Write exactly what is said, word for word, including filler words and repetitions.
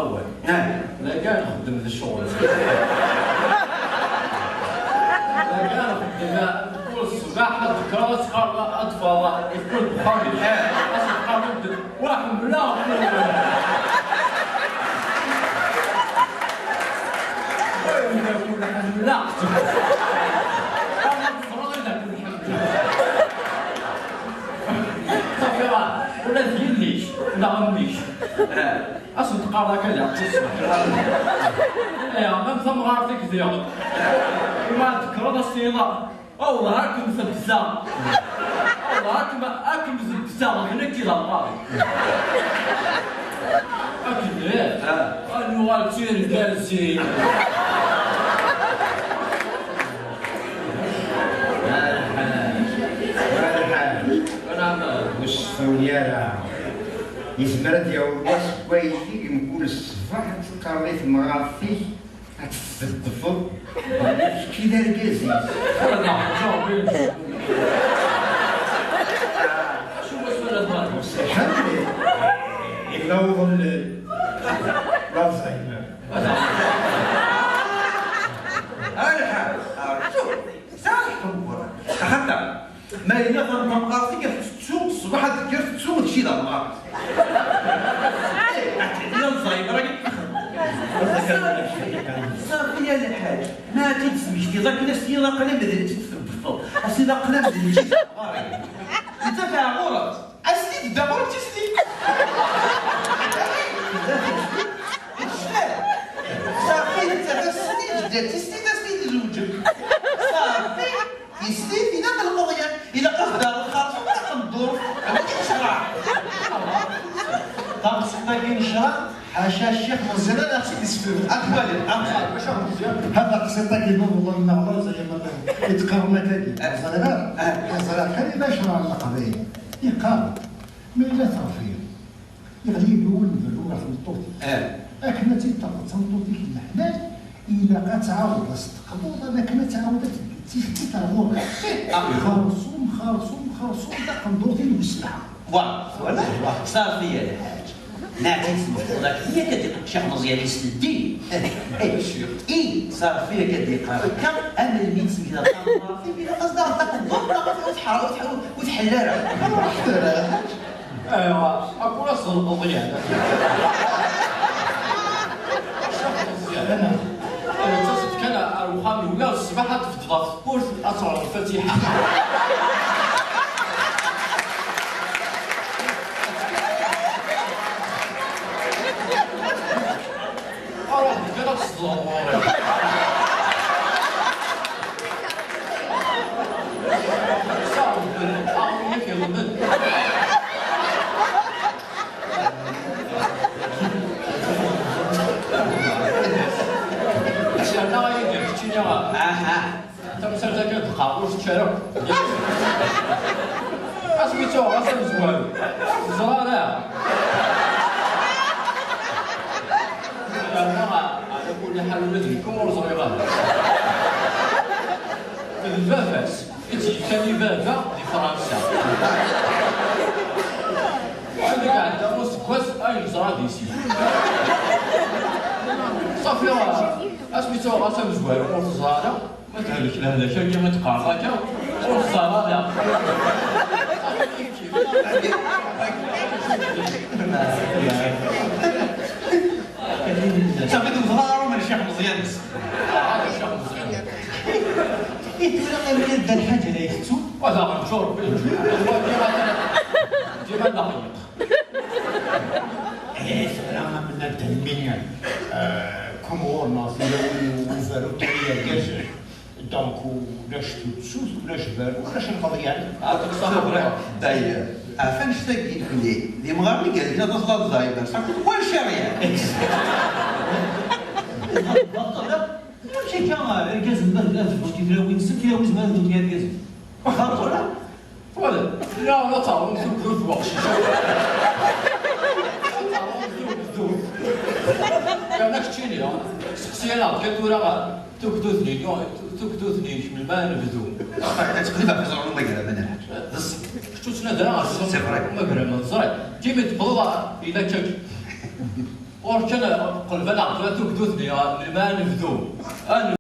Awal. Ah. Lakan nxeddem d ccɣel. Lakan nxeddem kul ṣṣbeḥ ad tekkreḍ ad teqqareḍ ad teffɣeḍ kul deg uxxam-ik. Ah. Ad teqqareḍ wa ḥemmleɣ. Wa ḥemmleɣ. Ama teffreḍ ad ḥemmleɣ. Ṣafi, ula d yelli-k neɣ mmi-k. Ah. Ad sen-teqqareḍ akka di aqcic ṣṣbeḥ. Aya, am tamɣart i k-diɣen. Imi ad tekkreḍ ad s-tiniḍ, "Awḍeɣ akken tebza. Awḍeɣ akken, akken tebza, d nekk i d amɣar." Akken, eh? Ah. Ad nuɣal d tirgazin. Malḥan. Malḥan. Ur s-tefhim ara. Yezmer ad d-yaweḍ wass n wayeḍ mkul ṣṣbeḥ ad teqqareḍ i temɣart-ik ad tt-tbeddfeḍ, kečč d argaz-is. Ala, ǧaɛbin. Acu waswa la tbarek? Ṣṣeḥḥa, illa uḍellel. L'Alzheimer. Ala lḥal, rǧu. Saḥ, axaṭer ma yella tamɣart-ik tettettu, ṣṣbeḥ ad tekker tettu, d kečč i d amɣar. Eh, ad tili Alzheimer-agi. Ṣafi ya lḥaǧ, ma ad tt-id-tesmektiḍ akken ad s-tiniḍ aql-am d nekk i d-tbeddfeḍ, ad s-tiniḍ aql-am d nekk i d amɣar-agi. Netta taɛɣuṛt, ad s-t-id-tedda ɣur-k tislit. Safi, netta d ass-nni, jda tislit, ad s-t-id-tezweǧ. Safi. Yeslit ilaq lqeḍyan, ilaq ad d-taɣeḍ xerṣum taqendurt, awi-d ccreɛ. Taqsiṭ-agi n ccreɛ, ḥaca Ccix Meẓyan ad aɣ-tt-id-isfehmem. Ad twaliḍ, ad twaliḍ. Maca Meẓyan, ha taqsiṭ-agi n uḍellan neɣ laẓ ay amatay, i d-qqaren akkagi. Ur ẓriɣ ara. Ur ẓriɣ kan ila ccreɛ n Leqbayel. Yeqqar, ma yella terfiḍ, yeɣli yiwen n uberru ɣer tmeṭṭut-ik. Eh. Akken ad tt-id-tafeḍ d tameṭṭut-ik n leḥlal, ilaq ad tɛawdeḍ ad s-teqḍuḍ, akken ad tɛawed ad tt-id-tafeḍ ar ɣur-k. Ah. Xerṣum, xerṣum, xerṣum, taqendurt-im d sselɛa. Wa, wala, wa, ṣafi ya lḥaǧ. Neɛti tesmeḥfeḍ-ak, yak ad iqeccix Meẓyan yesleddi. Eh, eh, i, ṣafi yak ad iqqar akka, am melmi tesmektiḍ tamɣart-im, ilaq ad s-d-taɣeḍ taqendurt, neɣ ur tḥerr-, ur tḥ-, ur tḥ-, ur tḥell ara. Aywa, akk ur as-tḍelbeḍ yan. Ttaseḍ kan ar uxxam-iw yal ṣṣbeḥ ad tbeddeḍ ɣef tewwurt ad teɣreḍ lfatiḥa. Ruḥ kan ad teẓẓleḍ ɣur-i. Sa Rebbi, aɣrum-ik iḍmen. Yerna ay Yidir, keččini. Aha. Tamsalt akka d-qqareɣ ur tečči ara. Asmi ttuɣ ɣas amezwaru, ur teẓra ara. Yerna ɛla kulli ḥal ula d nekk ur ẓriɣ ara. D baba-s i tt-yefkan i baba di Fransa. Anda iɛedda useggas ay neẓra di sin. Safi, asmi ttuɣ ɣas amezwaru ur teẓra ara. Ma tehlek lehlak-agi i teqqareḍ akka, ur teẓẓar ara. Safi, tewteḍ aɣrum n Ccix Meẓyan. I tura, imi yedda lḥaǧa la itettu. Wa d aɣenǧur, dima d aɣenǧur. Eh, tura, am nnant mmi, eh, comme ɣur-neɣ tilawin n uberru tura yergazen. Donc, ulac tutsut, ulac berru, ulac lqeḍyan. Ah, tura, d'ailleurs, ɣef annect-agi nekni, d imɣaren i yergan aẓlaẓay, bas akked wa lcariɛ. Baṭel, amek akka, irgazen ma ad bdun titlawin-nsen, titlawin-nsen ma ad bdun yergazen? Baṭel. Wala, la, la taɣemt tugdut weqcic. La taɣemt tugdut. Yerna keččini, seqsi-aneɣ-d kan tura, tugdut-nni, tugdut-nni, melmi ara nebdu? Ad teqlib ɣef iẓuran umagraman, a lḥaǧ. D ṣṣeḥ. Kečč ur ttnadi ara ɣef iẓuran umagraman, teẓriḍ. Dima tebɣiḍ, yella akka. Ur kan qelbeɣ tura tugdut-nni, melmi ara nebdu? Ad